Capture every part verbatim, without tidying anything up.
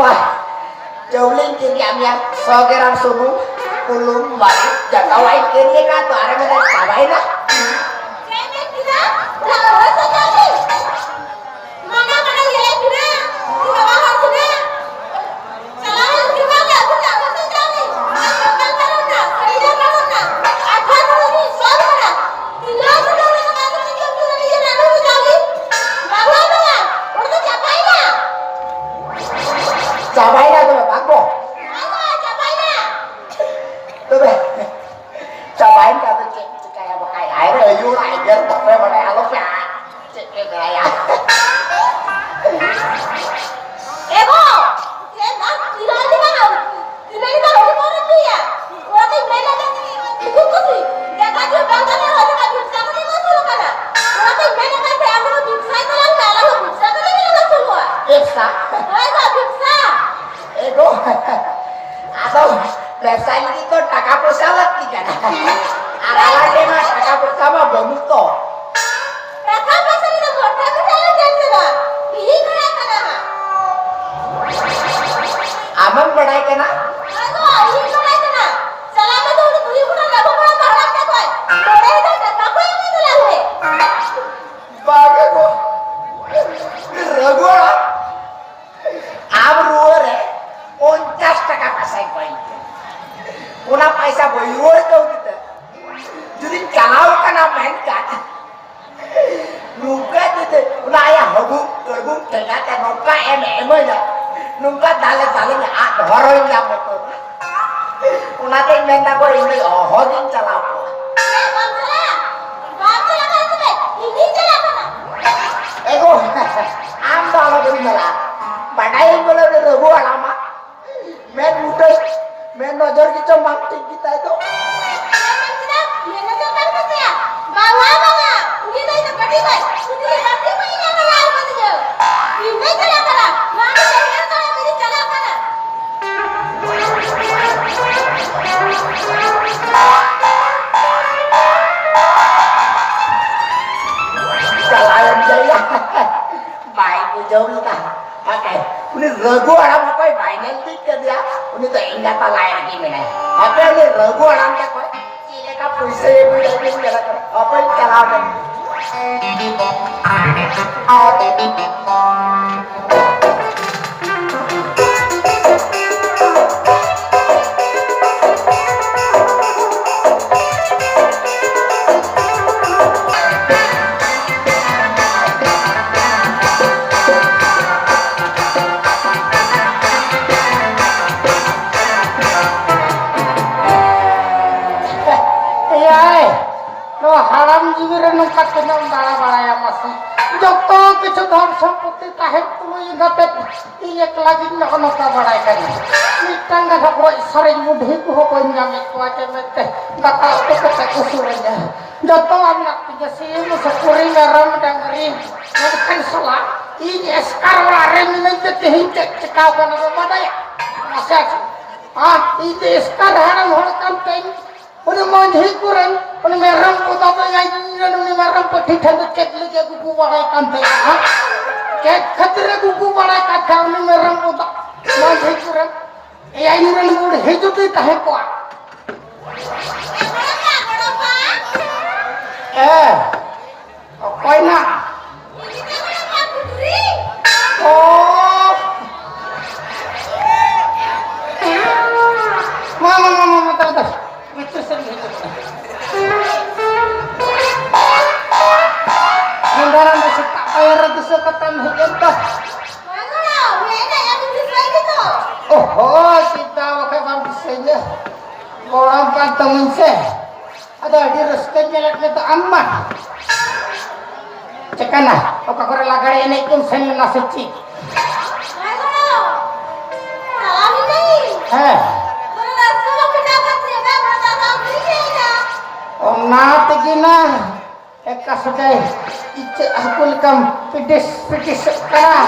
ᱵᱟᱦ, ᱪᱟᱣᱞᱮᱧ ᱠᱤᱨᱤᱧᱟᱜ ᱢᱮᱭᱟ, ᱥᱚ ᱜᱨᱟᱢ ᱥᱩᱱᱩᱢ, ᱵᱩᱞᱩᱝ, ᱢᱟᱹᱨᱤᱪ, ᱡᱚᱛᱚᱣᱟᱜ ᱤᱧ ᱠᱤᱨᱤᱧ ᱟᱠᱟᱫ, ᱛᱚ ᱟᱨᱮᱢ ᱢᱮᱱᱫᱟ ᱪᱟᱵᱟᱭᱮᱱᱟ? ᱪᱮᱫ ᱮᱢ ᱢᱮᱱ ᱠᱮᱫᱟ? ᱚᱱᱟ ᱨᱚᱦᱚᱲ ᱥᱚ ᱪᱟᱣᱞᱮ? ᱢᱟᱱᱟ ᱢᱟᱱᱟ ᱜᱮᱞᱮ ᱠᱤᱨᱤᱧᱟ, ᱩᱱᱤ ᱵᱟᱵᱟ ᱦᱚᱲ ᱠᱤᱨᱤᱧᱟ᱾ ᱪᱟᱞᱟᱣ ᱞᱮᱱ ᱠᱤᱱ ᱵᱟᱨ ᱜᱮ ᱟᱹᱜᱩ ᱞᱮᱫᱟ, ᱚᱱᱟ ᱥᱚ ᱪᱟᱣᱞᱮ᱾ ᱟᱨ ᱞᱳᱠᱟᱞ ᱯᱟᱨᱚᱢ ᱱᱟ, ᱥᱟᱹᱲᱤ ᱞᱮ ᱯᱟᱨᱚᱢ ᱱᱟ᱾ ᱟᱨ ᱵᱷᱟᱛ ᱦᱚᱸ ᱩᱱᱤ ᱥᱚ ᱠᱟᱱᱟ᱾ ᱛᱤᱱᱟᱹᱜ ᱥᱚ ᱪᱟᱣᱞᱮ ᱠᱟᱱᱟ, ᱥᱚ ᱪᱟᱣᱞᱮ ᱠᱟᱱᱟ, ᱥᱚ ᱪᱟᱣᱞᱮ᱾ ᱵᱟᱵᱟ ᱦᱚᱲ ᱫᱚ ᱵᱟᱝ, ᱚᱱᱟ ᱫᱚ ᱪᱟᱵᱟᱭᱮᱱᱟ᱾ ᱪᱟᱵᱟᱭᱮᱱᱟ ᱛᱚᱵᱮ, ᱵᱟᱝ ᱜᱚ? ᱵᱟᱝ ᱜᱚ, ᱪᱟᱵᱟᱭᱮᱱᱟ᱾ ᱛᱚᱵᱮ, ᱪᱟᱵᱟᱭᱮᱱ ᱠᱷᱟᱱ ᱫᱚ ᱪᱮᱫ ᱮᱢ ᱪᱤᱠᱟᱹᱭᱟ ᱵᱟᱠᱷᱟᱡ? ᱦᱟᱭ ᱨᱮ, ᱟᱭᱳ ᱚᱲᱟᱜ ᱮᱜᱮᱨ ᱵᱟᱯᱮ ᱵᱟᱲᱟᱭᱟ, ᱟᱞᱚᱯᱮ ᱟᱫ᱾ ᱪᱮᱫ ᱯᱮ ᱵᱟᱲᱟᱭᱟ? ᱮ ᱜᱚ, ᱪᱮᱫ ᱟᱢ ᱛᱤᱱᱟᱹᱜ ᱫᱤᱱ ᱵᱟᱝ, ᱛᱤᱱᱟᱹᱜ ᱫᱤᱱ ᱵᱟᱝ ᱦᱩᱲᱩ ᱠᱚ ᱨᱚᱦᱚᱭᱟ? ᱚᱱᱟᱛᱮᱧ ᱢᱮᱱ ᱞᱮᱫᱟ ᱡᱮ, ᱫᱤᱠᱩ ᱯᱩᱥᱤ, ᱡᱟᱭᱜᱟ ᱡᱩᱢᱤ ᱵᱟᱝ ᱛᱟᱞᱮ, ᱨᱚᱦᱚᱭ ᱞᱮᱠᱟ ᱵᱮᱵᱽᱥᱟ ᱠᱟᱛᱮ ᱠᱚ ᱟᱹᱥᱩᱞᱚᱜ ᱠᱟᱱᱟ᱾ ᱚᱱᱟᱛᱮᱧ ᱢᱮᱱ ᱞᱮᱫᱟ ᱡᱮ, ᱟᱢ ᱫᱚ ᱵᱮᱵᱽᱥᱟᱭ ᱛᱟᱞᱟᱝ ᱢᱮ, ᱟᱞᱟᱝ ᱦᱚᱸ ᱵᱮᱵᱽᱥᱟ ᱠᱟᱛᱮ ᱜᱮᱞᱟᱝ ᱟᱹᱥᱩᱞᱚᱜᱼᱟ᱾ ᱵᱮᱵᱽᱥᱟ? ᱦᱳᱭ ᱜᱚ, ᱵᱮᱵᱽᱥᱟ᱾ ᱮ ᱜᱚ, ᱟᱫᱚ ᱵᱮᱵᱽᱥᱟ ᱞᱟᱹᱜᱤᱫ ᱫᱚ ᱴᱟᱠᱟ ᱯᱚᱭᱥᱟ ᱞᱟᱹᱠᱛᱤ ᱠᱟᱱᱟ᱾ ᱟᱨ ᱟᱞᱟᱝ ᱴᱷᱮᱱ ᱢᱟ ᱴᱟᱠᱟ ᱯᱚᱭᱥᱟ ᱢᱟ ᱵᱟᱹᱱᱩᱜ ᱛᱚ᱾ ᱴᱟᱠᱟ ᱯᱚᱭᱥᱟ ᱨᱮᱫᱚ ᱢᱚᱴᱟ ᱢᱚᱴᱟ ᱞᱮ ᱪᱟᱥ ᱮᱫᱟ᱾ ᱤᱧᱤᱧ ᱵᱟᱲᱟᱭ ᱠᱟᱱᱟ ᱦᱟᱸᱜ᱾ ᱟᱢᱮᱢ ᱵᱟᱲᱟᱭ ᱠᱟᱱᱟ? ᱦᱳᱭ ᱜᱚ, ᱤᱧᱤᱧ ᱵᱟᱲᱟᱭ ᱠᱟᱱᱟ᱾ ᱪᱟᱞᱟᱣ ᱢᱮ ᱛᱚ, ᱩᱱᱤ ᱵᱩᱲᱦᱤ ᱦᱚᱯᱚᱱ ᱵᱟᱹᱵᱩ ᱦᱚᱲ ᱵᱟᱦᱲᱟ ᱠᱟᱛᱮ ᱠᱚᱭ᱾ ᱱᱚᱰᱮ ᱫᱚ ᱴᱟᱠᱟ ᱠᱚ ᱮᱢ ᱮᱫᱟ ᱞᱟᱝ ᱦᱮ᱾ ᱵᱟᱝ ᱜᱮ ᱜᱚ᱾ ᱨᱟᱹᱜᱷᱩ ᱦᱟᱲᱟᱢ᱾ ᱟᱢ ᱨᱩᱣᱟᱹ ᱨᱮ ᱯᱚᱧᱪᱟᱥ ᱴᱟᱠᱟ ᱯᱚᱭᱥᱟᱧ ᱠᱚᱭ ᱢᱮᱭᱟ᱾ ᱚᱱᱟ ᱯᱚᱭᱥᱟ ᱵᱟᱹᱧ ᱨᱩᱣᱟᱹᱲ ᱠᱟᱹᱣ ᱠᱮᱫᱟ᱾ ᱡᱩᱫᱤᱧ ᱪᱟᱞᱟᱣ ᱠᱟᱱᱟ ᱢᱮᱱᱠᱷᱟᱱ, ᱱᱚᱝᱠᱟ ᱡᱩᱫᱤ ᱚᱱᱟ ᱟᱭᱟᱜ ᱦᱟᱹᱵᱩ ᱠᱟᱹᱲᱵᱩ ᱴᱷᱮᱸᱜᱟ ᱛᱮ ᱱᱚᱝᱠᱟ ᱮᱢ ᱮᱢᱟᱹᱧᱟ, ᱱᱚᱝᱠᱟ ᱫᱟᱞᱮ ᱫᱟᱞᱮ ᱟᱫ ᱦᱚᱨᱚᱧ ᱧᱟᱢ ᱩᱛᱟᱹᱨᱟ᱾ ᱚᱱᱟᱛᱮᱧ ᱢᱮᱱᱫᱟ ᱜᱚ, ᱤᱧ ᱫᱚ ᱚᱦᱚᱜᱤᱧ ᱪᱟᱞᱟᱣ ᱠᱚᱜᱼᱟ᱾ ᱮ, ᱵᱟᱢ ᱪᱟᱞᱟᱜᱼᱟ? ᱵᱟᱢ ᱪᱟᱞᱟᱜ ᱠᱷᱟᱱ ᱛᱚᱵᱮ ᱤᱧᱤᱧ ᱪᱟᱞᱟᱜ ᱠᱟᱱᱟ᱾ ᱮ ᱜᱚ, ᱟᱢ ᱫᱚ ᱟᱞᱚ ᱜᱮᱢ ᱪᱟᱞᱟᱜᱼᱟ᱾ ᱵᱟᱰᱟᱭᱟᱹᱧ ᱵᱚᱞᱮ ᱩᱱᱤ ᱨᱟᱹᱜᱷᱩ ᱦᱟᱲᱟᱢᱟᱜ ᱢᱮᱫ ᱢᱩᱴᱟᱹ, ᱢᱮᱫ ᱱᱚᱡᱚᱨ ᱜᱮᱪᱚ ᱵᱟᱝ ᱴᱷᱤᱠ ᱜᱮᱛᱟᱭ ᱫᱚ᱾ ᱪᱮᱫ ᱮᱢ ᱢᱮᱱ ᱠᱮᱫᱟ? ᱢᱮᱫ ᱱᱚᱡᱚᱨ ᱵᱟᱝ ᱴᱷᱤᱠ ᱛᱟᱭᱟ? ᱵᱟᱝᱟ, ᱵᱟᱝᱟ, ᱩᱱᱤ ᱫᱚ ᱤᱧ ᱫᱚ ᱠᱟᱹᱴᱤᱡ ᱠᱷᱚᱱ ᱩᱱᱤ ᱫᱚ ᱜᱟᱛᱮ ᱠᱷᱚᱱ ᱤᱧ ᱧᱟᱢ ᱠᱟᱫᱟ ᱟᱨ ᱵᱟᱹᱧ ᱧᱮᱞ᱾ ᱤᱧ ᱫᱚᱧ ᱪᱟᱞᱟᱜ ᱠᱟᱱᱟ᱾ ᱢᱟ, ᱟᱢ ᱫᱚ ᱧᱮᱞ ᱛᱟᱨᱟ ᱢᱮ, ᱤᱧ ᱪᱟᱞᱟᱜ ᱠᱟᱱᱟ᱾ ᱪᱟᱞᱟᱣᱮᱱ ᱜᱮᱭᱟ᱾ ᱵᱟᱭ ᱵᱩᱡᱷᱟᱹᱣ ᱞᱮᱫᱟ᱾ ᱵᱟᱠᱷᱟᱡ ᱩᱱᱤ ᱨᱟᱹᱜᱷᱩ ᱦᱟᱲᱟᱢ ᱢᱮᱱᱟᱭᱟ᱾ ᱟᱯᱮ ᱩᱱᱤ ᱨᱟᱹᱜᱷᱩ ᱦᱟᱲᱟᱢ ᱴᱷᱮᱱ ᱠᱷᱚᱱ ᱪᱮᱫ ᱞᱮᱠᱟ ᱯᱩᱭᱥᱟᱹ ᱟᱹᱜᱩᱭ ᱞᱟᱹᱜᱤᱫ ᱪᱟᱞᱟᱜ ᱠᱟᱱᱟ? ᱦᱟᱯᱮᱧ ᱪᱟᱞᱟᱣ ᱞᱮᱱ ᱜᱮ᱾ ᱮᱭᱟᱭ, ᱱᱚᱣᱟ ᱦᱟᱲᱟᱢ ᱡᱤᱣᱤ ᱨᱮ ᱱᱚᱝᱠᱟ ᱛᱤᱱᱟᱹᱜ ᱮᱢ ᱫᱟᱬᱟ ᱵᱟᱲᱟᱭᱟ ᱢᱟᱥᱮ? ᱡᱚᱛᱚ ᱠᱤᱪᱷᱩ ᱫᱷᱚᱱ ᱥᱚᱢᱯᱚᱛᱤ ᱛᱟᱦᱮᱸ ᱛᱩᱞᱩᱡ ᱤᱧ ᱫᱚ ᱛᱮᱫ ᱤᱧ ᱮᱠᱞᱟ ᱜᱤᱧ ᱱᱚᱜᱼᱚ ᱱᱚᱝᱠᱟ ᱵᱟᱲᱟᱭ ᱠᱟᱱᱟ᱾ ᱢᱤᱫᱴᱟᱝ ᱜᱟᱱ ᱦᱚᱸ ᱜᱚᱡ ᱥᱟᱨᱮᱡ ᱵᱩᱰᱷᱤ ᱠᱚᱦᱚᱸ ᱵᱟᱹᱧ ᱧᱟᱢᱮᱫ ᱠᱚᱣᱟ ᱡᱮ ᱢᱮᱱᱛᱮ ᱫᱟᱠᱟ ᱩᱛᱩ ᱠᱟᱛᱮ ᱩᱥᱩᱨᱟᱹᱧᱟ᱾ ᱡᱚᱛᱚᱣᱟᱜ ᱢᱮᱱᱟᱜ ᱛᱤᱧᱟ, ᱥᱤᱢ, ᱥᱩᱠᱨᱤ, ᱢᱮᱨᱚᱢ, ᱰᱟᱝᱨᱤ, ᱢᱮᱱᱠᱷᱟᱱ ᱥᱟᱞᱟ ᱤᱧ ᱮᱥᱠᱟᱨ ᱚᱲᱟᱜ ᱨᱮ ᱢᱤᱱᱟᱹᱧ ᱛᱮ ᱛᱮᱦᱮᱧ ᱪᱮᱫ ᱪᱤᱠᱟᱹᱣ ᱠᱟᱱᱟ ᱵᱟᱢ ᱵᱟᱰᱟᱭᱟ? ᱢᱟᱥᱮ ᱟᱨ ᱤᱧ ᱫᱚ ᱮᱥᱠᱟᱨ ᱦᱟᱲᱟᱢ ᱦᱚᱲ ᱠᱟᱱ ᱛᱮᱧ, ᱩᱱᱤ ᱢᱟᱹᱡᱷᱤ ᱠᱚᱨᱮᱱ ᱩᱱᱤ ᱢᱮᱨᱚᱢ ᱵᱚᱫᱟ ᱫᱚ ᱤᱧ ᱨᱮᱱ ᱩᱱᱤ ᱢᱮᱨᱚᱢ ᱯᱟᱹᱴᱷᱤ ᱴᱷᱮᱱ ᱫᱚ ᱪᱮᱫ ᱞᱟᱹᱜᱤᱫ ᱟᱹᱜᱩ ᱠᱚ ᱵᱟᱲᱟᱭ ᱠᱟᱱ ᱛᱟᱦᱮᱸᱜᱼᱟ? ᱦᱮᱸ? ᱪᱮᱫ ᱠᱷᱟᱹᱛᱤᱨ ᱟᱹᱜᱩ ᱠᱚ ᱵᱟᱲᱟᱭ ᱠᱟᱱ ᱛᱟᱦᱮᱸᱜ ᱩᱱᱤ ᱢᱮᱨᱚᱢ ᱵᱚᱫᱟ ᱢᱟᱹᱡᱷᱤ ᱠᱚᱨᱮᱱ? ᱮᱭᱟ, ᱤᱧ ᱨᱮᱱ ᱵᱩᱰᱷᱤ ᱡᱩᱫᱤ ᱛᱟᱦᱮᱸ ᱠᱚᱜᱼᱟ᱾ ᱮ, ᱚᱠᱚᱭ ᱱᱟ? ᱚ᱾ ᱢᱟ, ᱢᱟ, ᱢᱟ, ᱢᱟ, ᱢᱟ, ᱛᱟᱵᱚ, ᱛᱟᱵᱚ᱾ ᱵᱷᱤᱛᱨᱤ ᱥᱮᱫ ᱜᱮ ᱦᱤᱡᱩᱜ ᱠᱟᱱᱟ᱾ ᱢᱮᱱᱫᱟᱨᱟᱢ ᱫᱚ ᱥᱮᱛᱟᱜ ᱯᱟᱭᱟᱨ ᱨᱮ ᱫᱤᱥᱟᱹ ᱠᱟᱛᱮᱢ ᱦᱮᱡ ᱮᱱ ᱫᱚ᱾ ᱚᱦᱚ, ᱪᱮᱫᱟᱜ ᱵᱟᱠᱷᱟᱡ ᱵᱟᱢ ᱫᱤᱥᱟᱹᱭᱟ? ᱜᱚᱲᱚᱢ ᱠᱟᱱ ᱛᱟᱢᱟᱹᱧ ᱥᱮ᱾ ᱟᱫᱚ ᱟᱹᱰᱤ ᱨᱟᱹᱥᱠᱟᱹᱧ ᱧᱮᱞᱮᱫ ᱢᱮ ᱫᱚ ᱟᱢ ᱢᱟ᱾ ᱪᱮᱠᱟᱱᱟ? ᱚᱠᱟ ᱠᱚᱨᱮ ᱞᱟᱜᱽᱲᱮ ᱮᱱᱮᱡ ᱠᱚᱢ ᱥᱮᱱ ᱞᱮᱱᱟ ᱥᱮ ᱪᱮᱫ? ᱦᱮᱸ᱾ ᱚᱱᱟ ᱛᱮᱜᱮ ᱱᱟ ᱮᱠᱟ ᱥᱚᱡᱟᱭ ᱤᱪᱟᱹᱜ ᱦᱟᱹᱠᱩ ᱞᱮᱠᱟᱢ ᱯᱤᱴᱤᱥ ᱯᱤᱴᱤᱥᱚᱜ ᱠᱟᱱᱟ᱾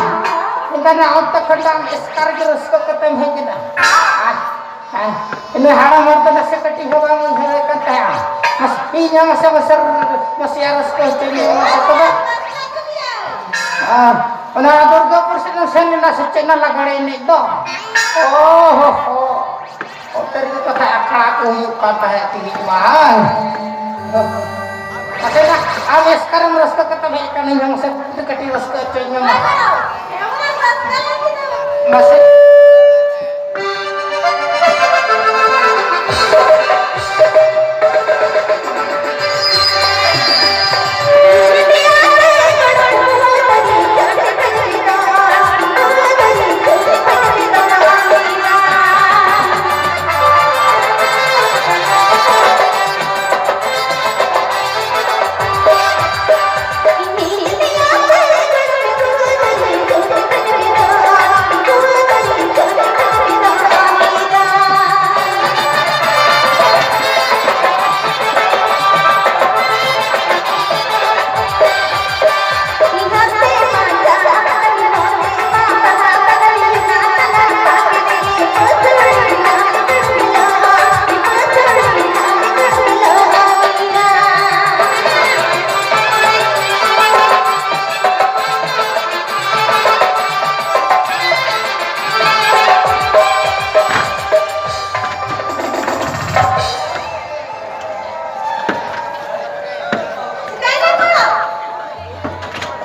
ᱮᱱᱠᱷᱟᱱ ᱚᱱᱛᱮ ᱠᱷᱚᱱ ᱫᱚ ᱟᱢ ᱮᱥᱠᱟᱨ ᱜᱮ ᱨᱟᱹᱥᱠᱟᱹ ᱠᱟᱛᱮᱢ ᱦᱮᱡ ᱮᱱᱟ᱾ ᱟᱦ, ᱦᱮᱸ, ᱤᱱᱟᱹ ᱦᱟᱲᱟᱢ ᱦᱚᱲ ᱫᱚ ᱱᱟᱥᱮ ᱠᱟᱹᱴᱤᱡ ᱦᱚᱸ ᱵᱟᱝ ᱩᱭᱦᱟᱹᱨᱮᱫ ᱠᱟᱱ ᱛᱟᱦᱮᱸᱜᱼᱟ᱾ ᱢᱟᱥᱮ ᱤᱧ ᱦᱚᱸ ᱢᱟᱥᱮ, ᱢᱟᱥᱮ, ᱱᱟᱥᱮᱭᱟᱜ ᱨᱟᱹᱥᱠᱟᱹ ᱦᱚᱪᱚᱧ ᱢᱮ ᱢᱟᱥᱮ ᱛᱚᱵᱮ᱾ ᱟᱨ ᱚᱱᱟ ᱫᱩᱨᱜᱟᱯᱩᱨ ᱥᱮᱫ ᱮᱢ ᱥᱮᱱ ᱞᱮᱱᱟ ᱥᱮ ᱪᱮᱫ ᱚᱱᱟ ᱞᱟᱜᱽᱲᱮ ᱮᱱᱮᱡ ᱫᱚ? ᱚ ᱦᱚ ᱦᱚ᱾ ᱚᱱᱛᱮ ᱟᱲᱟᱜ ᱠᱚ ᱦᱩᱭᱩᱜ ᱠᱟᱱ ᱛᱟᱦᱮᱸᱫ ᱛᱤᱦᱤᱧ ᱢᱟ᱾ ᱟᱪᱪᱷᱟ, ᱟᱢ ᱮᱥᱠᱟᱨᱮᱢ ᱨᱟᱹᱥᱠᱟᱹ ᱠᱟᱛᱮᱢ ᱦᱮᱡ ᱟᱠᱟᱱᱟ, ᱤᱧ ᱦᱚᱸ ᱢᱟᱥᱮ ᱠᱟᱹᱴᱤᱡ ᱨᱟᱹᱥᱠᱟᱹ ᱦᱚᱪᱚᱧ ᱢᱮ ᱢᱟ᱾ ᱢᱟᱥᱮ᱾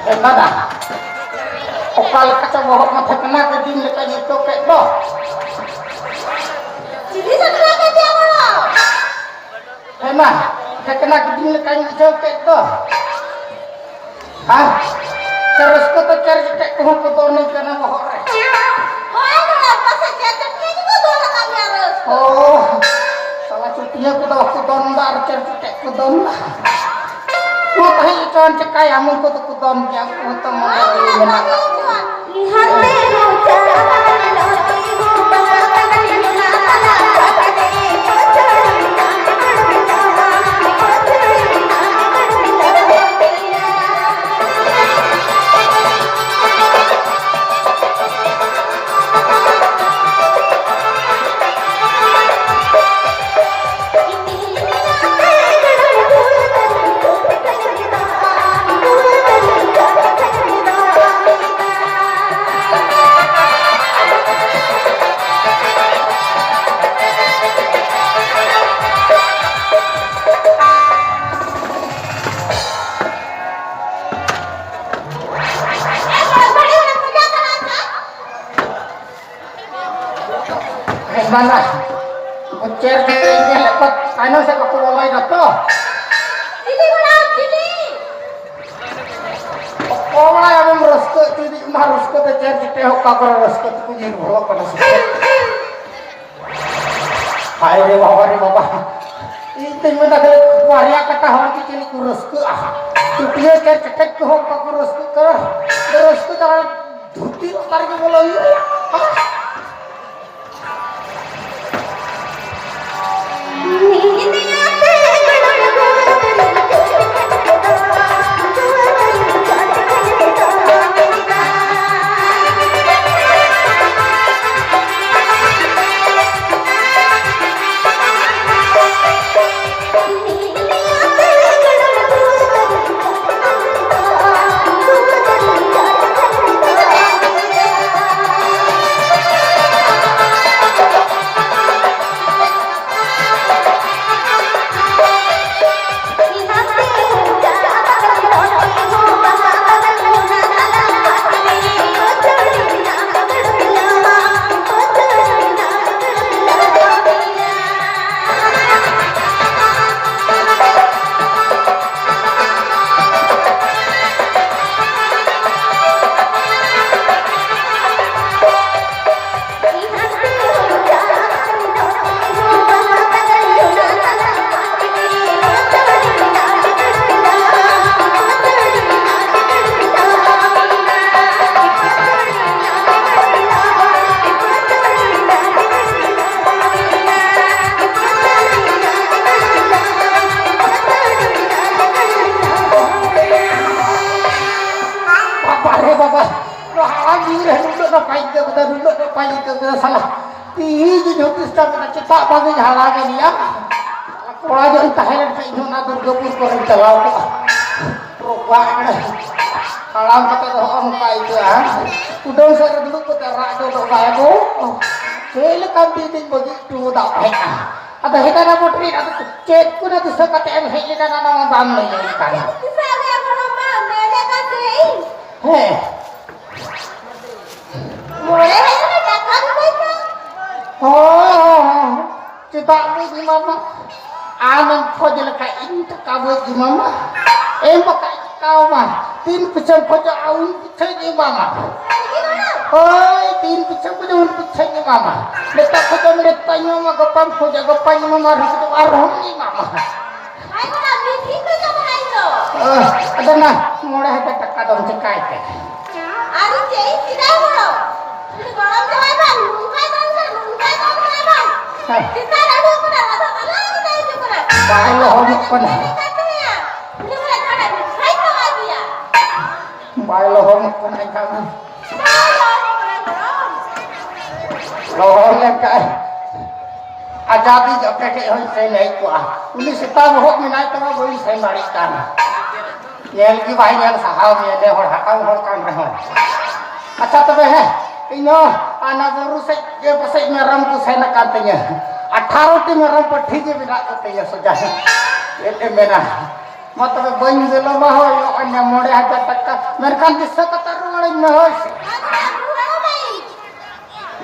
ᱮ ᱫᱟᱫᱟ, ᱚᱠᱟ ᱞᱮᱠᱟ ᱪᱚ ᱵᱚᱦᱚᱜ ᱢᱟᱛᱷᱟ ᱠᱟᱱᱟ, ᱜᱤᱫᱤᱧ ᱞᱮᱠᱟᱧ ᱟᱹᱭᱠᱟᱹᱣ ᱠᱮᱫ ᱫᱚ᱾ ᱪᱤᱞᱤ ᱥᱟᱛᱨᱟ ᱠᱟᱱ ᱪᱚ ᱟᱢ ᱫᱚ? ᱦᱮᱸ ᱢᱟ, ᱴᱷᱮᱠᱱᱟ ᱜᱤᱫᱤᱧ ᱞᱮᱠᱟᱧ ᱵᱩᱡᱷᱟᱹᱣ ᱠᱮᱫ ᱫᱚ᱾ ᱟᱨ ᱪᱮ ᱨᱟᱹᱥᱠᱟᱹ ᱛᱮ ᱪᱮᱨ ᱪᱮᱴᱮᱡ ᱠᱚᱦᱚᱸ ᱠᱚ ᱫᱚᱱ ᱠᱟᱱᱟ ᱵᱚᱦᱚᱜ ᱨᱮ᱾ ᱦᱳᱭ, ᱱᱚᱣᱟ ᱯᱟᱥᱮ ᱪᱮᱨ ᱪᱮᱴᱮᱡ ᱜᱮᱠᱚ ᱫᱚᱱ ᱟᱠᱟᱫ ᱜᱮᱭᱟ ᱨᱟᱹᱥᱠᱟᱹ᱾ ᱳ, ᱥᱟᱞᱟ ᱪᱩᱴᱤᱭᱟᱹ ᱠᱚᱫᱚ ᱵᱟᱠᱚ ᱫᱚᱱ ᱫᱟ ᱟᱨ ᱪᱮᱨ ᱪᱮᱴᱮᱡ ᱠᱚ ᱫᱚᱱ ᱫᱟ᱾ ᱢᱟ ᱛᱟᱦᱮᱸ ᱦᱚᱪᱚᱣᱟᱱ, ᱪᱮᱠᱟᱭᱟᱢ, ᱩᱱᱠᱩ ᱫᱚᱠᱚ ᱫᱚᱱ ᱜᱮᱭᱟ, ᱩᱱᱠᱩ ᱦᱚᱸᱛᱚ ᱢᱚᱱᱮ ᱡᱤᱣᱤ ᱢᱮᱱᱟᱜ ᱛᱟᱠᱚᱣᱟ᱾ ᱪᱮᱫ ᱪᱤᱠᱟᱹᱭᱮᱱ ᱛᱮ ᱛᱟᱭᱱᱚᱢ ᱥᱮᱫ ᱵᱟᱠᱚ ᱵᱚᱞᱚᱭᱮᱱᱟ ᱛᱚ? ᱪᱤᱞᱤ ᱠᱟᱱᱟᱢ, ᱪᱤᱞᱤ? ᱚᱠᱚᱭ ᱵᱟᱲᱟᱭ ᱟᱢᱮᱢ ᱨᱟᱹᱥᱠᱟᱹ ᱦᱚᱪᱚᱭᱮᱫᱤᱧ, ᱚᱱᱟ ᱨᱟᱹᱥᱠᱟᱹ ᱛᱮ ᱪᱮᱫ ᱪᱤᱠᱟᱹᱭ ᱦᱚᱸ ᱚᱠᱟ ᱠᱚᱨᱮ ᱨᱟᱹᱥᱠᱟᱹ ᱛᱮᱠᱚ ᱧᱤᱨ ᱵᱷᱚᱲᱚᱜ ᱠᱟᱱᱟ ᱥᱮ ᱪᱮᱫ? ᱦᱟᱭ ᱨᱮ ᱵᱟᱵᱟ ᱨᱮ ᱵᱟᱵᱟ, ᱤᱧ ᱛᱮᱧ ᱢᱮᱱᱫᱟ ᱠᱷᱟᱹᱞᱤ ᱵᱟᱨᱭᱟ ᱠᱟᱴᱟ ᱦᱚᱲ ᱜᱮ ᱪᱮᱫ ᱠᱚ ᱨᱟᱹᱥᱠᱟᱹᱜᱼᱟ? ᱪᱩᱴᱭᱟᱹ ᱪᱮᱫ ᱠᱮᱴᱮᱡ ᱠᱚᱦᱚᱸ ᱵᱟᱠᱚ ᱨᱟᱹᱥᱠᱟᱹᱜ ᱠᱟᱱᱟ᱾ ᱨᱟᱹᱥᱠᱟᱹ ᱪᱟᱞᱟᱜ ᱫᱷᱩᱛᱤ ᱞᱟᱛᱟᱨ ᱨᱮᱜᱮ ᱵᱚᱞᱚ ᱦᱩᱭᱩᱜᱼᱟ᱾ ᱵᱟᱵᱟ ᱨᱮ ᱵᱟᱵᱟ, ᱱᱚᱣᱟ ᱦᱟᱲᱟᱢ ᱡᱤᱣᱤ ᱨᱮ ᱱᱩᱱᱟᱹᱜ ᱱᱟᱯᱟᱭ ᱟᱹᱭᱠᱟᱹᱣ ᱠᱮᱫᱟ, ᱱᱩᱱᱟᱹᱜ ᱱᱟᱯᱟᱭ ᱟᱹᱭᱠᱟᱹᱣ ᱠᱮᱫᱟ ᱥᱟᱞᱟ᱾ ᱛᱤᱦᱤᱧ ᱤᱧ ᱦᱩᱫᱤᱥ ᱫᱟ, ᱢᱮᱱᱟ, ᱪᱮᱫᱟᱜ ᱵᱟᱝ ᱤᱧ ᱦᱟᱲᱟᱢ ᱮᱱ ᱭᱟ? ᱠᱚᱲᱟ ᱧᱚᱜ ᱤᱧ ᱛᱟᱦᱮᱸ ᱞᱮᱱ ᱠᱷᱟᱱ ᱤᱧ ᱦᱚᱸ ᱚᱱᱟ ᱫᱩᱨᱜᱟᱹᱯᱩᱨ ᱠᱚᱨᱮᱧ ᱪᱟᱞᱟᱣ ᱠᱚᱜᱼᱟ᱾ ᱵᱟᱵᱟ ᱨᱮ, ᱦᱟᱲᱟᱢ ᱠᱟᱛᱮ ᱫᱚ ᱦᱚᱸᱜᱼᱚ ᱱᱚᱝᱠᱟ ᱟᱹᱭᱠᱟᱹᱜᱼᱟ, ᱦᱮᱸ? ᱠᱩᱰᱟᱹᱢ ᱥᱮᱫ ᱨᱮ ᱫᱩᱲᱩᱵ ᱠᱟᱛᱮ ᱨᱟᱜ ᱡᱚᱫᱚᱜ ᱠᱷᱟᱡ ᱫᱚ, ᱪᱮᱫ ᱞᱮᱠᱟᱱ ᱫᱤᱱ ᱤᱧ ᱵᱟᱹᱜᱤ ᱦᱚᱴᱚ ᱠᱟᱜ ᱛᱟᱦᱮᱸᱫᱼᱟ᱾ ᱟᱫᱚ ᱦᱮᱡ ᱮᱱᱟ ᱵᱚᱴᱨᱤ, ᱟᱫᱚ ᱪᱮᱫ ᱠᱚ ᱨᱮ ᱫᱤᱥᱟᱹ ᱠᱟᱛᱮ ᱮᱢ ᱦᱮᱡ ᱞᱮᱱᱟ, ᱚᱱᱟ ᱢᱟ ᱵᱟᱢ ᱞᱟᱹᱭ ᱟᱹᱧ ᱠᱟᱱᱟ᱾ ᱫᱤᱥᱟᱹ ᱜᱮ ᱜᱚᱲᱚᱢ ᱵᱟ, ᱢᱮᱱᱮᱫ ᱠᱟᱱ ᱛᱟᱦᱮᱸᱫ ᱤᱧ᱾ ᱦᱮᱸ᱾ ᱢᱚᱬᱮ ᱦᱟᱡᱟᱨ ᱴᱟᱠᱟ ᱫᱚ ᱵᱟᱹᱧ ᱧᱟᱢ᱾ ᱦᱚᱸ, ᱦᱚᱸ, ᱦᱚᱸ᱾ ᱪᱮᱫᱟᱜ ᱵᱟᱹᱧ ᱮᱢᱟᱢᱟ? ᱟᱢᱮᱢ ᱠᱷᱚᱡ ᱞᱮᱠᱷᱟᱡ ᱤᱧ ᱴᱟᱠᱟ ᱵᱟᱹᱧ ᱮᱢᱟᱢᱟ᱾ ᱮᱢ ᱵᱟᱠᱷᱟᱡ ᱪᱤᱠᱟᱹᱣᱟᱢᱟ? ᱛᱤᱱ ᱯᱚᱭᱥᱟᱢ ᱠᱷᱚᱡᱚᱜᱼᱟ, ᱩᱱ ᱯᱚᱭᱥᱟᱧ ᱮᱢᱟᱢᱟ᱾ ᱦᱳᱭ, ᱛᱤᱱ ᱯᱚᱭᱥᱟᱢ ᱠᱷᱚᱡᱚᱜᱼᱟ, ᱩᱱ ᱯᱚᱭᱥᱟᱧ ᱮᱢᱟᱢᱟ᱾ ᱱᱤᱛᱚᱜ ᱠᱷᱚᱡᱚᱜ ᱢᱮ, ᱱᱤᱛᱚᱜ ᱤᱧ ᱮᱢᱟᱢᱟ, ᱜᱟᱯᱟᱢ ᱠᱷᱚᱡᱚᱜᱼᱟ, ᱜᱟᱯᱟᱧ ᱮᱢᱟᱢᱟ, ᱟᱨᱦᱚᱸ ᱠᱷᱚᱡᱚᱜᱼᱟ, ᱟᱨᱦᱚᱸᱧ ᱮᱢᱟᱢᱟ᱾ ᱟᱭ ᱵᱟᱵᱟ, ᱢᱤᱫ ᱫᱤᱱ ᱫᱚ ᱡᱚᱢ ᱟᱭ ᱫᱚ᱾ ᱟᱫᱚ ᱱᱟ, ᱢᱚᱬᱮ ᱦᱟᱡᱟᱨ ᱴᱟᱠᱟ ᱫᱚᱢ ᱪᱤᱠᱟᱭ ᱛᱮ? ᱟᱫᱚ ᱪᱮᱫ ᱤᱧ ᱪᱤᱠᱟᱹᱭᱟ ᱜᱚᱲᱚᱢ? ᱩᱱᱤ ᱜᱚᱲᱚᱢ ᱡᱟᱶᱟᱭ ᱵᱟᱝ, ᱱᱚᱝᱠᱟᱭ ᱫᱚᱱ ᱠᱟᱱᱟ, ᱱᱚᱝᱠᱟᱭ ᱫᱚᱱ ᱠᱟᱱᱟ ᱵᱟᱝ᱾ ᱦᱮᱸ᱾ ᱪᱮᱛᱟᱱ ᱨᱮ ᱟᱬᱜᱚ ᱠᱟᱱᱟ, ᱟᱫᱚ ᱛᱟᱞᱟ ᱨᱮ ᱪᱮᱫᱟᱜ ᱦᱤᱡᱩᱜ ᱠᱟᱱᱟ? ᱵᱟᱭ ᱞᱚᱦᱚᱢᱚᱜ ᱠᱟᱱᱟ᱾ ᱢᱮᱱᱮᱫ ᱠᱟᱱ ᱛᱟᱦᱮᱸᱭᱟ, ᱩᱱᱤ ᱵᱚᱞᱮ ᱡᱟᱦᱟᱸᱴᱟᱜ ᱢᱤᱫ ᱥᱟᱭ ᱴᱟᱠᱟ ᱤᱫᱤᱭᱟ᱾ ᱵᱟᱭ ᱞᱚᱦᱚᱢᱚᱜ ᱠᱟᱱᱟ ᱮᱱᱠᱷᱟᱱ᱾ ᱵᱟᱭ ᱞᱚᱦᱚᱢᱚᱜ ᱠᱟᱱᱟ ᱜᱚᱲᱚᱢ᱾ ᱞᱚᱦᱚᱢ ᱞᱮᱱᱠᱷᱟᱱ ᱟᱡᱟᱫᱤ ᱡᱚᱛᱚ ᱴᱷᱮᱡ ᱦᱚᱸᱧ ᱥᱮᱱ ᱦᱮᱡ ᱠᱚᱜᱼᱟ᱾ ᱩᱱᱤ ᱥᱮᱛᱟ ᱵᱚᱦᱚᱜ ᱢᱮᱱᱟᱭ ᱛᱟᱢᱟ, ᱵᱟᱹᱧ ᱥᱮᱱ ᱫᱟᱲᱮᱭᱟᱜ ᱠᱟᱱ᱾ ᱧᱮᱞ ᱜᱮ ᱵᱟᱭ ᱧᱮᱞ ᱥᱟᱦᱟᱣ ᱢᱮᱭᱟ, ᱱᱮ ᱦᱚᱲ ᱦᱟᱲᱟᱢ ᱦᱚᱲ ᱠᱟᱱ ᱨᱮᱦᱚᱸ᱾ ᱟᱪᱪᱷᱟ ᱛᱚᱵᱮ ᱦᱮᱸ, ᱤᱧ ᱦᱚᱸ ᱚᱱᱟ ᱵᱩᱨᱩ ᱥᱮᱫ ᱜᱮ ᱯᱟᱥᱮᱡ ᱢᱮᱨᱚᱢ ᱠᱚ ᱥᱮᱱ ᱟᱠᱟᱱ ᱛᱤᱧᱟᱹ᱾ ᱟᱴᱷᱟᱨᱚ ᱴᱤ ᱢᱮᱨᱚᱢ ᱯᱟᱹᱴᱷᱤ ᱜᱮ ᱢᱮᱱᱟᱜ ᱠᱚᱛᱤᱧᱟ ᱥᱚᱡᱟ᱾ ᱪᱮᱫ ᱮᱢ ᱢᱮᱱᱟ? ᱢᱟ ᱛᱚᱵᱮ ᱵᱟᱹᱧ ᱵᱤᱞᱚᱢᱟ ᱦᱳᱭ, ᱱᱚᱜᱼᱚᱭ ᱱᱟ ᱢᱚᱬᱮ ᱦᱟᱡᱟᱨ ᱴᱟᱠᱟ᱾ ᱢᱮᱱᱠᱷᱟᱱ ᱫᱤᱥᱟᱹ ᱠᱟᱛᱮ ᱨᱩᱣᱟᱹᱲᱟᱹᱧ ᱢᱮ ᱦᱳᱭ ᱥᱮ᱾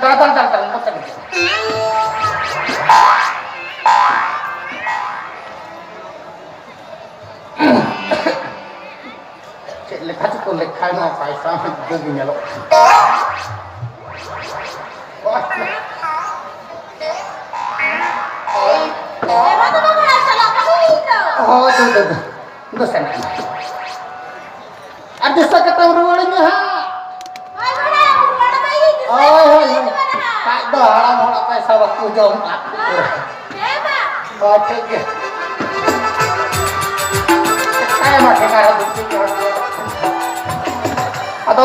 ᱫᱟᱞ, ᱫᱟᱞ, ᱫᱟᱞ, ᱫᱟᱞ, ᱱᱚᱛᱮ ᱜᱮ᱾ ᱪᱮᱫ ᱞᱮᱠᱟ ᱪᱚᱠᱚ ᱞᱮᱠᱷᱟᱭ ᱱᱚᱣᱟ ᱯᱟᱭᱥᱟ ᱦᱚᱸ ᱡᱩᱫᱟᱹ ᱜᱮ ᱧᱮᱞᱚᱜ ᱠᱟᱱᱟ᱾ ᱦᱳᱭ, ᱫᱩ, ᱫᱩ, ᱫᱩ, ᱫᱩ ᱥᱮᱱᱚᱜ ᱢᱮ᱾ ᱟᱨ ᱫᱤᱥᱟᱹ ᱠᱟᱛᱮᱢ ᱨᱩᱣᱟᱹᱲᱤᱧ ᱢᱮ ᱦᱟᱸᱜ᱾ ᱦᱳᱭ, ᱦᱳᱭ, ᱦᱳᱭ᱾ ᱠᱷᱟᱡ ᱫᱚ ᱦᱟᱲᱟᱢ ᱦᱚᱲᱟᱜ ᱯᱟᱭᱥᱟ ᱵᱟᱠᱚ ᱡᱚᱢ ᱠᱟᱜ᱾ ᱦᱳᱭ, ᱴᱷᱤᱠ ᱜᱮ᱾ ᱟᱭᱢᱟ ᱴᱷᱮᱠᱟ ᱨᱮ ᱫᱩᱲᱩᱵ ᱦᱚᱲ᱾ ᱟᱫᱚ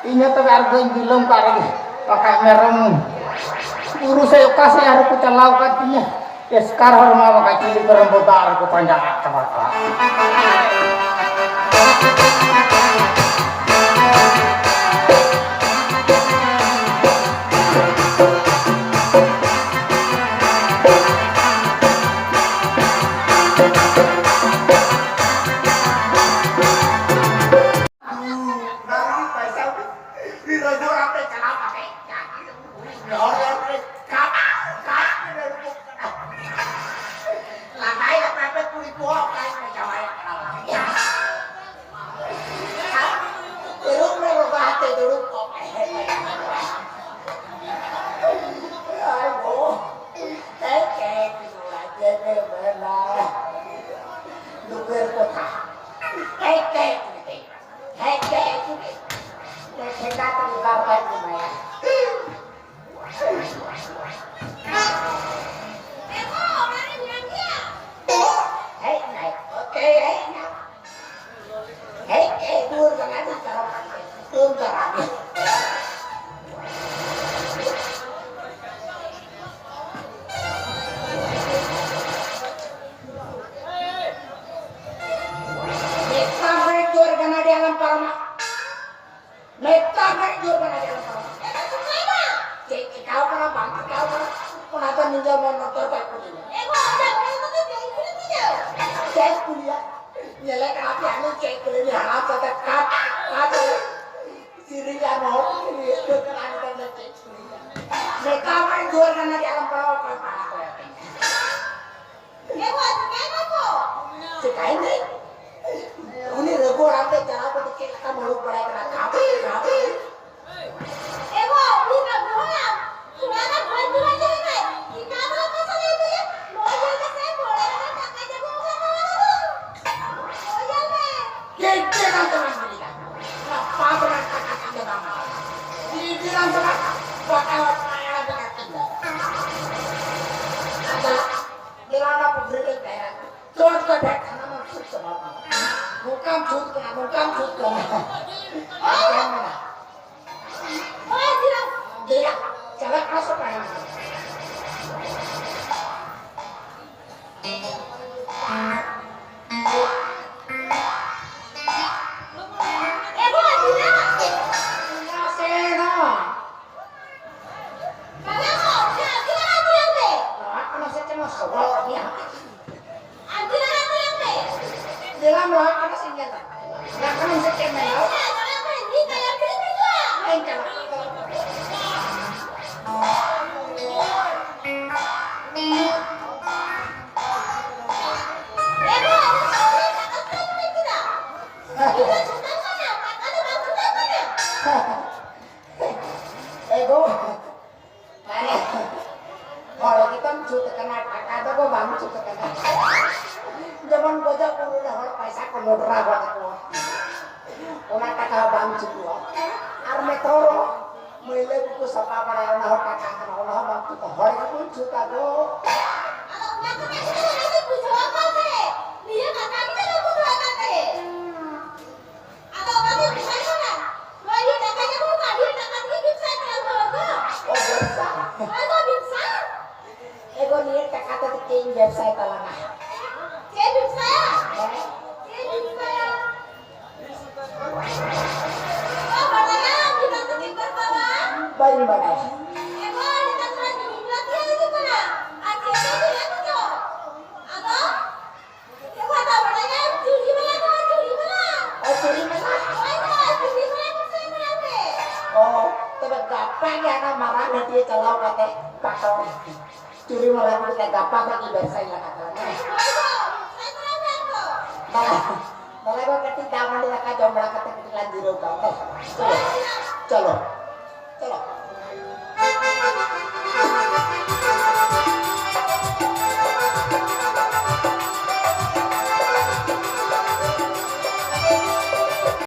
ᱤᱧ ᱦᱚᱸ ᱛᱚᱵᱮ ᱟᱨ ᱵᱟᱹᱧ ᱵᱤᱞᱚᱢ ᱠᱟᱜ ᱨᱮᱜᱮ, ᱵᱟᱠᱷᱟᱡ ᱢᱮᱨᱚᱢ ᱵᱩᱨᱩ ᱥᱮᱫ ᱚᱠᱟ ᱥᱮᱫ ᱟᱨ ᱠᱚ ᱪᱟᱞᱟᱣ ᱠᱟᱱ ᱛᱤᱧᱟ᱾ ᱮᱥᱠᱟᱨ ᱦᱚᱲ ᱢᱟ ᱵᱟᱠᱷᱟᱡ ᱪᱤᱞᱤ ᱠᱚᱨᱮᱱ ᱵᱚ ᱫᱟᱜ ᱨᱮᱠᱚ ᱯᱟᱸᱡᱟ ᱟᱫ ᱪᱟᱵᱟ ᱠᱚᱣᱟ᱾ ᱢᱮᱱᱟ ᱫᱩᱠᱮᱨ ᱠᱚᱛᱷᱟ᱾ ᱦᱮᱡ ᱛᱮ ᱦᱮᱡ ᱛᱮ ᱴᱷᱮᱠᱟ ᱛᱮ ᱵᱟᱨ ᱵᱟᱭ ᱮᱢᱟᱭᱟ᱾ ᱦᱮᱡ ᱱᱟᱭ, ᱦᱮᱡ ᱱᱟᱭ᱾ ᱦᱮᱡ, ᱦᱮᱡ ᱨᱩᱣᱟᱹᱲ ᱠᱟᱱᱟ, ᱟᱹᱰᱤ ᱪᱚᱨᱚᱠ ᱠᱟᱱᱟ᱾ ᱨᱩᱣᱟᱹᱲ ᱪᱟᱞᱟᱜ ᱢᱮ᱾ ᱢᱤᱫᱴᱟᱝ ᱦᱚᱲᱮ ᱡᱳᱨ ᱠᱟᱱᱟ, ᱟᱹᱰᱤ ᱟᱞᱚᱢ ᱯᱟᱨᱚᱢᱟ᱾ ᱢᱤᱫᱴᱟᱝ ᱦᱚᱲᱮ ᱡᱳᱨ ᱠᱟᱱᱟ, ᱟᱹᱰᱤ ᱟᱞᱚᱢ ᱯᱟᱨᱚᱢᱟ᱾ ᱪᱮᱫ ᱪᱮᱠᱟᱣ ᱠᱟᱱᱟ, ᱵᱟᱝ ᱪᱮᱠᱟᱣ ᱠᱟᱱᱟ, ᱚᱱᱟ ᱫᱚ ᱱᱤᱡᱮ ᱢᱚᱱ ᱢᱚᱛᱚ ᱠᱚ ᱠᱩᱞᱤ ᱢᱮ᱾ ᱪᱮᱫ ᱠᱩᱞᱤᱭᱟ? ᱧᱮᱞᱮ ᱠᱟᱱᱟ ᱯᱮ, ᱟᱹᱞᱤᱧ ᱪᱮᱫ ᱠᱩᱞᱤ ᱞᱤᱧ ᱦᱟᱲᱟᱢ ᱠᱟᱛᱮ ᱠᱟᱴ, ᱠᱟᱴ ᱥᱤᱨᱤᱧ ᱟᱨ ᱦᱚᱲ ᱠᱩᱞᱤ ᱦᱩᱭᱩᱜ ᱠᱟᱱᱟ, ᱟᱹᱞᱤᱧ ᱫᱚ ᱪᱮᱫ ᱠᱩᱞᱤ ᱞᱤᱧ? ᱢᱮᱛᱟ ᱢᱟᱹᱧ ᱡᱳᱨ ᱠᱟᱱᱟ ᱡᱮ ᱟᱞᱚᱢ ᱯᱟᱲᱦᱟᱣᱟ, ᱚᱠᱚᱭ ᱯᱟᱲᱦᱟᱣ ᱠᱚᱭᱟ ᱯᱮ? ᱪᱮᱠᱟᱭ ᱢᱮ? ᱩᱱᱤ ᱨᱟᱹᱜᱩ ᱦᱟᱲᱟᱢ ᱴᱷᱮᱱ ᱪᱟᱞᱟᱣ ᱠᱟᱛᱮ ᱪᱮᱫ ᱞᱮᱠᱟ ᱢᱩᱞᱩᱠ ᱵᱟᱲᱟᱭ ᱠᱟᱱᱟ, ᱠᱟᱵᱩ, ᱠᱟᱵᱩ᱾ ᱮᱜᱳ, ᱩᱱᱤ ᱨᱟᱹᱜᱩ ᱦᱟᱲᱟᱢ, ᱛᱷᱚᱲᱟ ᱜᱟᱱ ᱦᱚᱭ ᱫᱩᱦᱟᱹ ᱧᱮᱞ ᱢᱮ᱾ ᱪᱤᱠᱟ ᱵᱚᱞᱮ ᱢᱟᱥᱮ ᱞᱟᱹᱭ ᱢᱮ? ᱱᱚᱜᱼᱚᱭ ᱧᱮᱞ ᱢᱮᱥᱮ, ᱢᱚᱬᱮ ᱦᱟᱡᱟᱨ ᱴᱟᱠᱟ ᱡᱟᱹᱵᱩ ᱟᱠᱟᱱ ᱱᱚᱣᱟ ᱫᱚ᱾ ᱱᱚᱜᱼᱚᱭ ᱧᱮᱞ ᱢᱮ᱾ ᱪᱮᱫ ᱪᱮᱫ ᱟᱢ ᱛᱮᱢ ᱟᱹᱜᱩ ᱠᱮᱫᱟ? ᱚᱱᱟ ᱯᱟᱯ ᱨᱮᱱᱟᱜ ᱴᱟᱠᱟ ᱠᱟᱱ ᱜᱮ ᱵᱟᱝ ᱟᱹᱜᱩ ᱠᱮᱫᱟ᱾ ᱤᱫᱤ ᱞᱟᱝ ᱪᱟᱞᱟᱜ ᱠᱟᱱᱟ᱾ ᱵᱟᱠᱟ ᱵᱟᱠᱟ ᱮᱲᱟ ᱵᱮᱠᱟ ᱠᱤᱱ ᱫᱚ᱾ ᱟᱫᱚ, ᱫᱮᱞᱟ ᱚᱱᱟ ᱯᱩᱠᱷᱨᱤ ᱨᱮ ᱯᱟᱭᱨᱟ ᱠᱚ᱾ ᱪᱚᱴ ᱠᱚ ᱯᱷᱮᱰ ᱠᱟᱱᱟ, ᱱᱚᱝᱠᱟᱢ ᱪᱷᱩᱛ ᱠᱟᱱᱟ, ᱱᱚᱝᱠᱟᱢ ᱪᱷᱩᱛ ᱠᱟᱱᱟ᱾ ᱪᱮᱫ ᱮᱢ ᱢᱮᱱᱟ? ᱫᱮᱞᱟ, ᱪᱟᱞᱟᱜ ᱠᱟᱱᱟ ᱥᱮ ᱵᱟᱝ? ᱮ ᱵᱟᱵᱟ, ᱫᱮᱞᱟ᱾ ᱫᱮᱞᱟ ᱥᱮ ᱱᱚᱣᱟ᱾ ᱵᱟᱵᱟ ᱠᱚ, ᱪᱮᱫ ᱟᱹᱛᱩ ᱨᱮ ᱟᱹᱛᱩ ᱨᱮ? ᱱᱚᱣᱟ ᱠᱟᱱᱟ ᱥᱮ ᱪᱮᱫ ᱱᱚᱣᱟ ᱥᱚᱵᱚᱞ ᱜᱮᱭᱟ? ᱟᱹᱛᱩ ᱨᱮ ᱟᱹᱛᱩ ᱨᱮ ᱯᱮ᱾ ᱫᱮᱞᱟ ᱱᱚᱣᱟ ᱠᱟᱱᱟ ᱥᱮ ᱧᱮᱞ ᱫᱟ? ᱱᱚᱣᱟ ᱠᱟᱱᱟ ᱥᱮ ᱪᱮᱫ ᱢᱮᱱ ᱫᱟ? ᱟᱪᱪᱷᱟ, ᱱᱚᱣᱟ ᱠᱚ ᱦᱤᱱᱫᱤ ᱛᱟᱭᱚᱢ ᱛᱮ ᱦᱤᱡᱩᱜᱼᱟ᱾ ᱦᱮᱸ, ᱪᱟᱞᱟᱜ᱾ ᱮ ᱵᱟᱵᱟ, ᱚᱱᱟ ᱥᱟᱶᱛᱮ ᱴᱟᱠᱟ ᱠᱚ ᱵᱟᱹᱧ ᱠᱮᱫᱟ᱾ ᱤᱧ ᱫᱚ ᱪᱷᱩᱴᱟᱹᱣ ᱠᱟᱱᱟ, ᱴᱟᱠᱟ ᱫᱚ ᱵᱟᱝ ᱪᱷᱩᱴᱟᱹᱣ ᱠᱟᱱᱟ᱾ ᱮ ᱜᱳ, ᱢᱟᱱᱮ, ᱦᱚᱲ ᱜᱮᱛᱟᱢ ᱪᱷᱩᱴ ᱠᱟᱱᱟ᱾ ᱚᱱᱟ ᱴᱟᱠᱟ ᱫᱚᱠᱚ ᱵᱟᱝ ᱪᱩᱠᱟᱹ ᱠᱟᱫᱟ᱾ ᱡᱮᱢᱚᱱ ᱜᱚᱡᱚᱜ ᱵᱩᱨᱩ ᱨᱮ ᱦᱚᱲ ᱯᱟᱭᱥᱟ ᱠᱚ ᱱᱚᱰᱨᱟ ᱜᱚᱫ ᱟᱠᱚᱣᱟ, ᱚᱱᱟ ᱴᱟᱠᱟ ᱦᱚᱸ ᱵᱟᱝ ᱪᱩᱠᱩᱜᱼᱟ᱾ ᱟᱨ ᱢᱮᱛᱷᱚᱨᱚ ᱢᱟᱹᱭᱞᱟᱹ ᱠᱚᱠᱚ ᱥᱟᱯᱷᱟ ᱵᱟᱲᱟᱭᱟ, ᱚᱱᱟ ᱦᱚᱸ ᱴᱟᱠᱟ ᱠᱟᱱᱟ, ᱚᱱᱟ ᱦᱚᱸ ᱵᱟᱝ ᱪᱩᱠᱩᱜᱼᱟ᱾ ᱦᱚᱲ ᱜᱮᱵᱚᱱ ᱪᱩᱠᱟ ᱫᱚ᱾ ᱟᱫᱚ ᱚᱱᱟ ᱠᱚ ᱢᱮᱱ ᱠᱟᱛᱮ ᱚᱱᱟ ᱫᱚ ᱵᱩᱡᱷᱟᱹᱣ ᱟᱠᱚ ᱥᱮ, ᱱᱤᱭᱟᱹ ᱠᱟᱛᱷᱟ ᱜᱮ ᱵᱟᱠᱚ ᱵᱩᱡᱷᱟᱹᱣ ᱟᱠᱟᱫ ᱛᱟᱦᱮᱸᱫ᱾ ᱟᱫᱚ ᱚᱱᱟ ᱫᱚ ᱵᱮᱵᱽᱥᱟ ᱠᱟᱱᱟ᱾ ᱱᱚᱣᱟ ᱱᱤᱭᱟᱹ ᱴᱟᱠᱟ ᱧᱟᱢᱚᱜ ᱠᱟᱱᱟ, ᱱᱤᱭᱟᱹ ᱴᱟᱠᱟ ᱛᱮᱜᱮ ᱵᱮᱵᱽᱥᱟ ᱠᱟᱱᱟ ᱦᱚᱲ ᱫᱚ᱾ ᱚ, ᱵᱮᱵᱽᱥᱟ? ᱦᱳᱭ ᱫᱚ ᱵᱮᱵᱽᱥᱟ᱾ ᱮᱜᱳ, ᱱᱤᱭᱟᱹ ᱴᱟᱠᱟ ᱛᱮ ᱪᱮᱫ ᱤᱧ ᱵᱮᱵᱽᱥᱟᱭ ᱛᱟᱞᱟᱝᱟ? ᱪᱮᱫ ᱵᱮᱵᱽᱥᱟᱭᱟ? ᱦᱮᱸ? ᱪᱮᱫ ᱵᱮᱵᱽᱥᱟᱭᱟ? ᱚ, ᱵᱟᱰᱟᱭᱟ, ᱪᱮᱫᱟᱜ ᱥᱮ ᱪᱮᱫ ᱠᱚ ᱦᱟᱛᱟᱣᱟ? ᱵᱟᱹᱧ ᱵᱟᱰᱟᱭᱟ᱾ ᱮᱜᱳ, ᱱᱮᱛᱟᱨ ᱢᱟ ᱡᱩᱲᱤ ᱢᱮᱞᱟ ᱛᱮᱭᱟᱨ ᱦᱤᱡᱩᱜ ᱠᱟᱱᱟ᱾ ᱟᱨ ᱪᱮᱫ ᱪᱮᱫ ᱠᱚ ᱦᱟᱛᱟᱣᱟ? ᱟᱫᱚ? ᱚ, ᱪᱩᱲᱤ ᱢᱟᱞᱟ᱾ ᱚ, ᱛᱚᱵᱮ ᱜᱟᱯᱟ ᱜᱮ ᱦᱟᱱᱟ ᱢᱟᱨᱟᱝ ᱦᱟᱹᱴᱤᱭᱟᱹ ᱪᱟᱞᱟᱣ ᱠᱟᱛᱮ ᱯᱟᱴᱚᱠ ᱪᱩᱲᱤ ᱢᱟᱞᱟ ᱠᱚ ᱠᱟᱛᱮ ᱜᱟᱯᱟ ᱠᱷᱚᱱ ᱜᱮ ᱵᱮᱵᱽᱥᱟᱧ ᱞᱟᱜᱟᱣ ᱠᱟᱫᱟ᱾ ᱫᱟᱫᱟ, ᱫᱟᱫᱟ ᱠᱚ ᱠᱟᱹᱴᱤᱡ ᱫᱟᱜ ᱢᱟᱹᱰᱤ ᱫᱟᱠᱟ ᱡᱚᱢ ᱵᱟᱲᱟ ᱠᱟᱛᱮ ᱠᱟᱹᱴᱤᱡ ᱞᱟᱝ ᱡᱤᱨᱟᱹᱣ ᱠᱚᱜᱼᱟ᱾ ᱪᱚᱞᱚ, ᱪᱚᱞᱚ, ᱪᱚᱞᱚ᱾